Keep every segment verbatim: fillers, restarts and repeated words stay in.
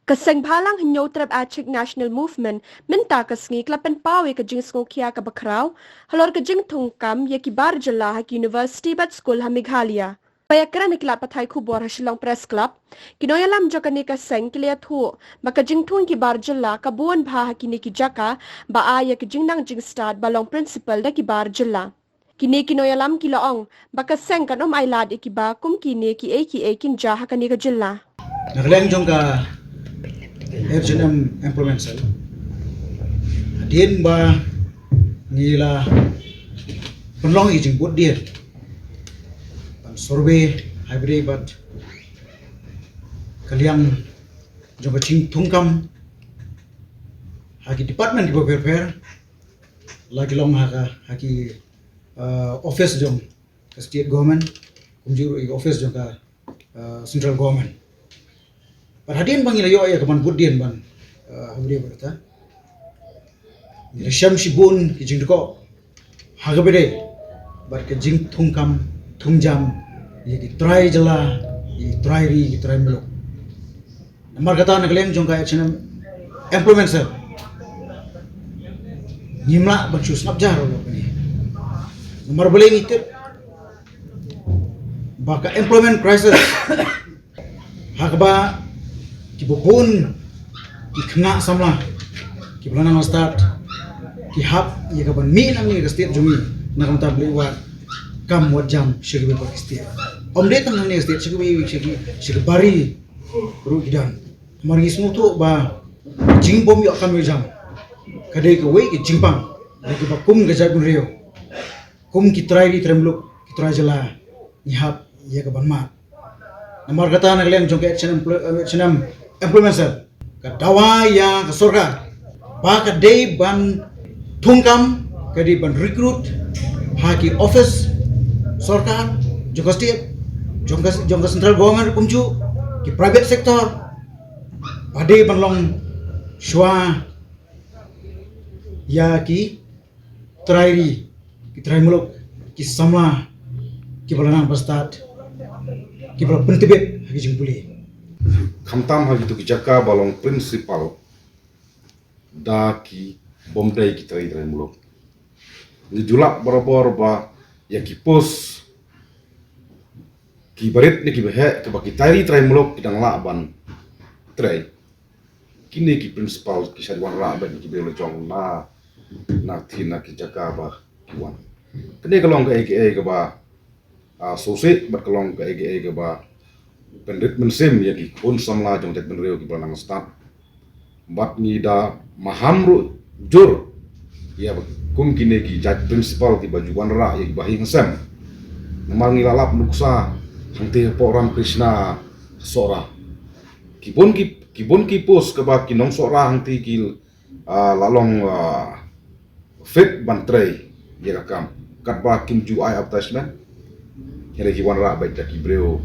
Ka seng bhalang Hynñiewtrep Achik National Movement mynta ka sngi ka la pynpaw ïa ka jingsngewkhia kaba khraw halor ka jingthungkam ïa ki bar jylla ha ki university bad skul ha Meghalaya. Ba ïakren ha ki lad pathai khubor ha Shillong Press Club, ki nongïalam jong kane ka seng ki la ïathuh ba ka jingthung ki bar jylla ka bun bha ha kine ki jaka ba ai ïa ka jingnang jingstad ba long principal da ki bar jylla. Kine ki nongïalam ki la ong ba ka seng kan ym ailad ïa kiba kum kine kiei kiei kin jia ha kane ka jylla. Na ka liang jong ka H and M Employment Cell, hadien ba ngi la pynlong ïa ka jingbud dien ban survey hapdeng bad ka liang jong ka jingthungkam ha ki department kiba pher pher, la ki long ha ka, ha ki, uh, office jong ka state government, kumjuh ruh ïa ka office jong ka, uh, central government. Bad hadien ba ngi la ïoh ïa ka ban bud dien ban, uh, hapdeng bad kata, ngi la shem shibun ki jingdkoh ha kaba ïadei bad ka jingthungkam thungjam ïa ki trai jylla, ïa ki trai ri, ïa ki trai muluk. Namar kata na ka liang jong ka H and M Employment Cell ngim lah ban shu sngap jar ruh kane. Namar balei ngi tip ba ka employment crisis ha kaba kiba bun ki khynnah samla kiba la nang stad ki hap ïa ka ban mih nangne ka state jong ngi na ka bynta ban leit wad kam wad jam sha kiwei pat ki state. Ym dei tang nangne ka state, sha kiwei, sha ki, sha ki bar ri ruh ki don. Namar ngi sngewthuh ba jingbym ïoh kam ïoh jam ka dei kawei ka jingpang na kaba kum ka jaitbynriew, kum ki trai ri trai muluk, ki trai jylla, ngi hap ïa ka ban mad. Namar kata na ka liang jong ka H and M Emplo-, H and M Employment Cell ka dawa ïa ka sorkar ba ka dei ban thungkam, ka dei ban recruit ha ki office sorkar jong ka state, jong ka, jong ka central government kumjuh ki private sector, ba dei ban long shuwa ïa ki trai ri, ki trai muluk, ki samla kiba la nang ba stad, kiba la pyntbit ha ki jingpule. Khamtam ha kito ki jaka ba long principal da ki bym dei ki trai ri trai muluk. Ngi ju lap barabor ba ïa ki post kiba rit ne kiba heh kaba ki trai ri trai muluk ki dang lah ban trei, kine ki principal ki shait wanrah beit na ki briew la jong na, na thin na ki jaka ba ki wan. Kane ka long kaei kaei kaba, ah, sngewsih bad ka long kaei kaei kaba pynrit mynsiem ïa ki khun samla jong jaitbynriew kiba la nang stad. Bad ngi da maham ruh jur ïa ba kum kine ki jait principal kiba ju wanrah ïa kiba ha ïing ha sem. Namar ngi la lap nuksa hangtei hapoh Ramakrishna Sohra. Ki bun ki, ki bun ki post kaba ki nong Sohra hangtei ki, ah, la long, ah, fit ban trei ïa ka kam. Katba kim ju ai advertisement, hynrei ki wanrah beit da ki briew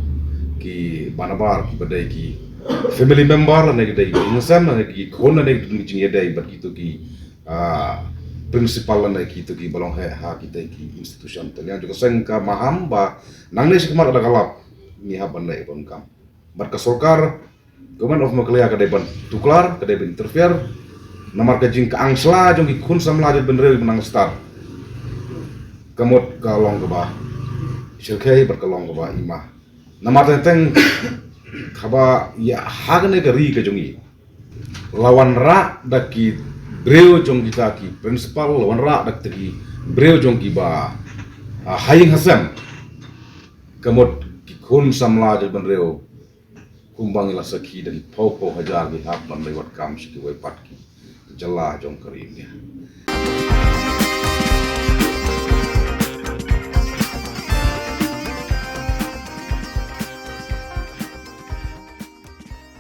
kiba nabar, kiba dei ki family member lane ki dei ki ïing sem lane ki khun lane ki jingïadei bad kito ki, ah, principal lane kito kiba long heh ha kitei ki institution. Te liang jong ka seng ka maham ba nangne shakhmat lada ka lap ngi hap ban leh ban kam. Bad ka sorkar, Government of Meghalaya ka dei ban tuklar, ka dei ban interfere. Namar ka jingkaang sla jong ki khun samla jaitbynriew kiba nang stad, ka mut ka long kaba shyrkhei bad ka long kaba ima. Namar teng teng haba ïa ha kane ka ri ka jong ngi la wanrah da ki briew jong kita ki principal, la wanrah da kita ki briew jong kiba, ah, ha ïing ha sem, ka mut ki khun samla jaitbynriew kumba ngi la sakhi da ki phew phew hajar ki hap ban leit wad kam sha kiwei pat ki jylla jong ka ri India.